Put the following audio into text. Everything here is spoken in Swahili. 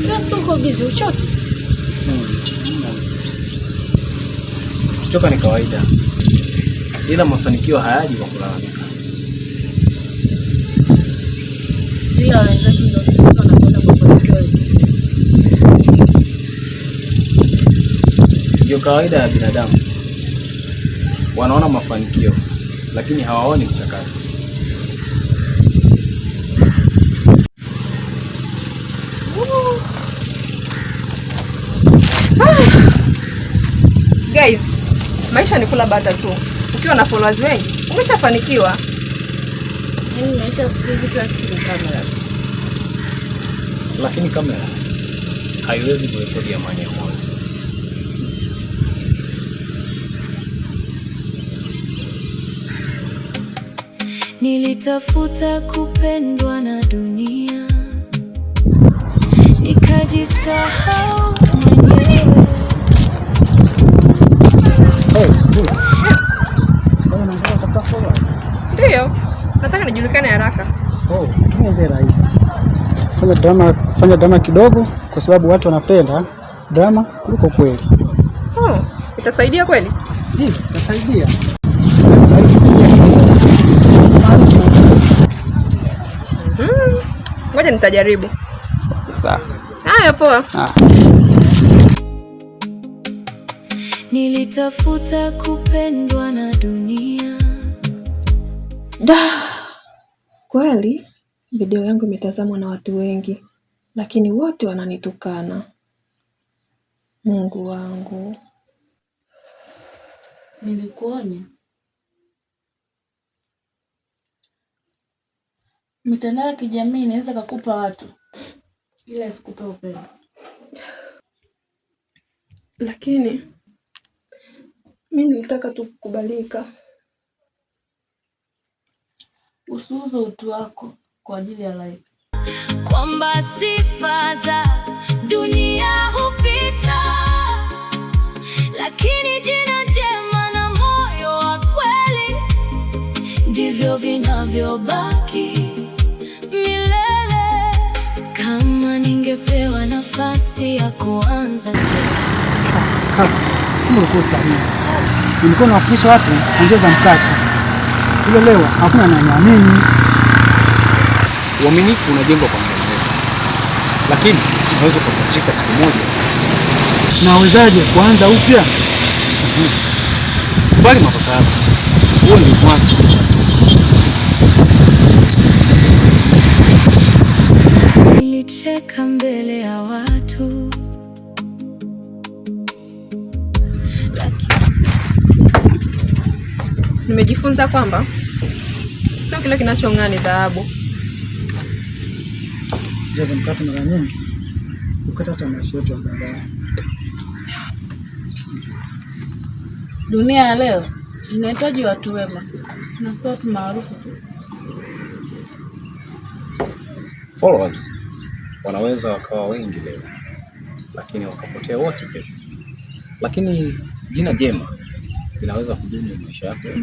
Kila siku uko busy, huchoki? Kuchoka ni kawaida, ila mafanikio hayaji kwa kulalamika. Ila wenzako ndio siku wanakuona mafanikio yetu. Ndio kawaida ya binadamu, wanaona mafanikio lakini hawaoni mchakato. Guys, maisha ni kula bata tu. Ukiwa na followers wengi, umeshafanikiwa. Yaani maisha siku hizi kila kitu ni kamera. Lakini kamera haiwezi kurekodi amani ya moyo. Nilitafuta kupendwa na dunia, nikajisahau mwenyewe. Hey, unataka followers? Ndiyo, nataka nijulikane haraka. Oh, tumia njia rahisi. Fanya drama kidogo kwa sababu watu wanapenda drama kuliko kweli. Oh, itasaidia kweli? Ndio, itasaidia. Ngoja nitajaribu. Sawa. Haya, poa. Ah. Nilitafuta kupendwa na dunia. Da, kweli video yangu imetazamwa na watu wengi, lakini wote wananitukana. Mungu wangu. Nilikuonya. Mitandao ya kijamii inaweza kukupa watu, ila isikupe upendo. Lakini mi nilitaka tu kukubalika. Usiuze utu wako kwa ajili ya likes. Kwamba sifa za dunia hupita, lakini jina jema na moyo wa kweli ndivyo vinavyobaki milele. Kama ningepewa nafasi ya kuanza tena. Kaka, kumbe ulikuwa sahihi. Nilikuwa nawafundisha watu njia za mkato. Ila leo hakuna ananiamini. Uaminifu unajengwa kwa muda mrefu, lakini unaweza ukavunjika siku moja. Nawezaje kuanza upya? Kubali makosa yako, huo ni mwanzo. Nilicheka mbele ya watu, lakini Nimejifunza kwamba sio kila kinachong'aa ni dhahabu. Njia za mkato mara nyingi hukata hata maisha yetu ya baadaye. Dunia ya leo inahitaji watu wema na sio watu maarufu tu. Followers wanaweza wakawa wengi leo, lakini wakapotea wote kesho. Lakini jina jema linaweza kudumu maisha yako yote.